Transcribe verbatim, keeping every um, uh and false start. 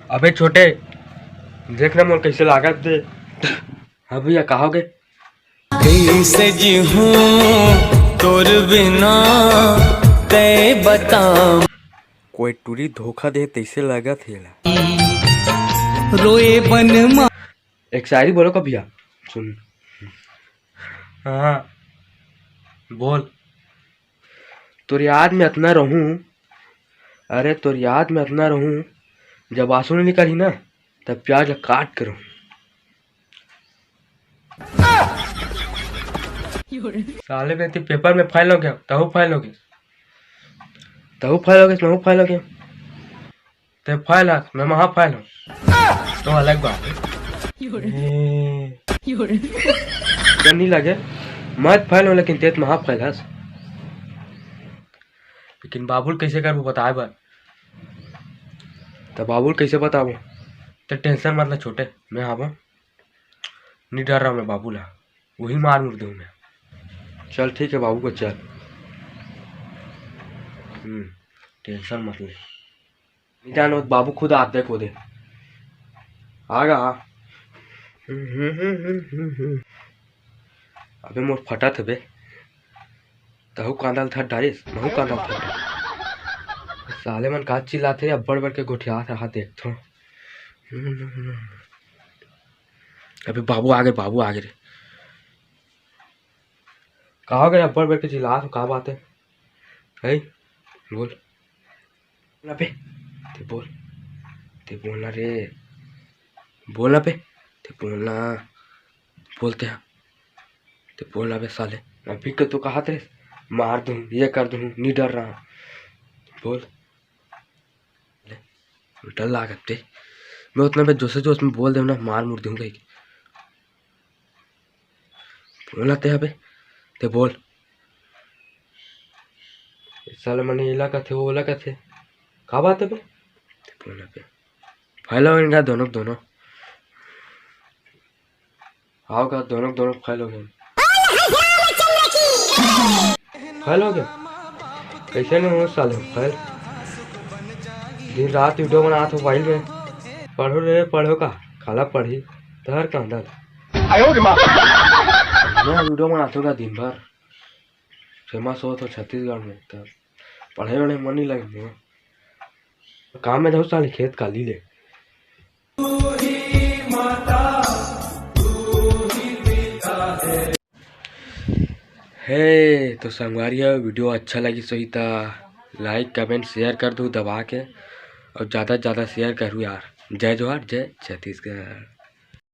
अबे छोटे, देख ना मोर कैसे लागत दे। हाँ भैया, का होगे? कैसे जीहूँ तोर बिना, तै बता। कोई टूरी धोखा दे तैसे लागत हे ला। रोए बन मा। एक शायरी बोलो का भैया, सुन। हाँ, बोल। तोर याद में अतना रहूं, अरे तोर याद में अतना रहूं, जब आंसू नहीं निकलही ना, तब प्याज ला काट के रहूं। साले बेटी पेपर में फेल हो गया, तहु फेल हो गया, तहु फेल हो गया, महू फेल हो गया। ते फेल हस, मैं महा फेल हूँ, तो अलग बात है। ए, तो नहीं लगे, मैं फेल हूँ, लेकिन ते तो महा फेल हस। लेकिन बाबुल कैसे करबो बताए बर? तो बाबुल कैसे बताबो? तो टेंशन मत ले छोटे, मैं हाबो, नहीं डर रहा मैं बाबुल हा, वही मार मुर दूँ मैं। चल ठीक है बाबू को चल। हम्म, टेंशन मत ले। नहीं जानो, बाबू खुद आत दे, खुदे। आगा। अबे मोर फटत हे बे। तहु कांदा ल थट डारिस, महू कांदा ल थट डारिस। साले मन का चिल्लाथे रे, अब्बड़ बड़ के गोठियात हे, हाँ देखथों। अबे बाबू आगे, बाबू आगे रे। का हो गया, अब्बड़ बड़ के चिल्लात हो, का बात है? है? बोल। बोल ना बे, ते बोल, ते बोल ना रे, बोल ना बे, ते बोल ना, बोलते हैं, ते बोल ना बे साले। अभी के तो कहा थे, मार दूँ, ये कर दूँ, नहीं डर रहा, बोल। ले, डर लागत ते, मैं उतना बे जोश जोश में बोल देव ना, मार मुर दूँ कहीं। बोल ना ते अबे, ते बोल। साला मने एला कथे, वो ओला कथे। का बात है बे? ते बोल ना बे। फेल हो इनका दोनों के दोनों। आओ का दोनों के दोनों फेल हो गए। फेल हो गए? कैसे नहीं हो साले फेल? दिन रात वीडियो बनात हो मोबाइल में। पढ़ो रे, पढ़ो का? काला पढ़ी? तहर का अंदर। मैं वीडियो बनात हो का दिन भर? फेमस हो तो छत्तीसगढ़ में, तब पढ़े वढ़े मन नहीं लगे मोर। काम में जाओ साले, खेत काली ले। हे तो संगवारी हो, वीडियो अच्छा लगिस होही त like, comment, share कर दू दबा के, और ज़्यादा से ज़्यादा share करू यार। जय जोहार, जय छत्तीसगढ़।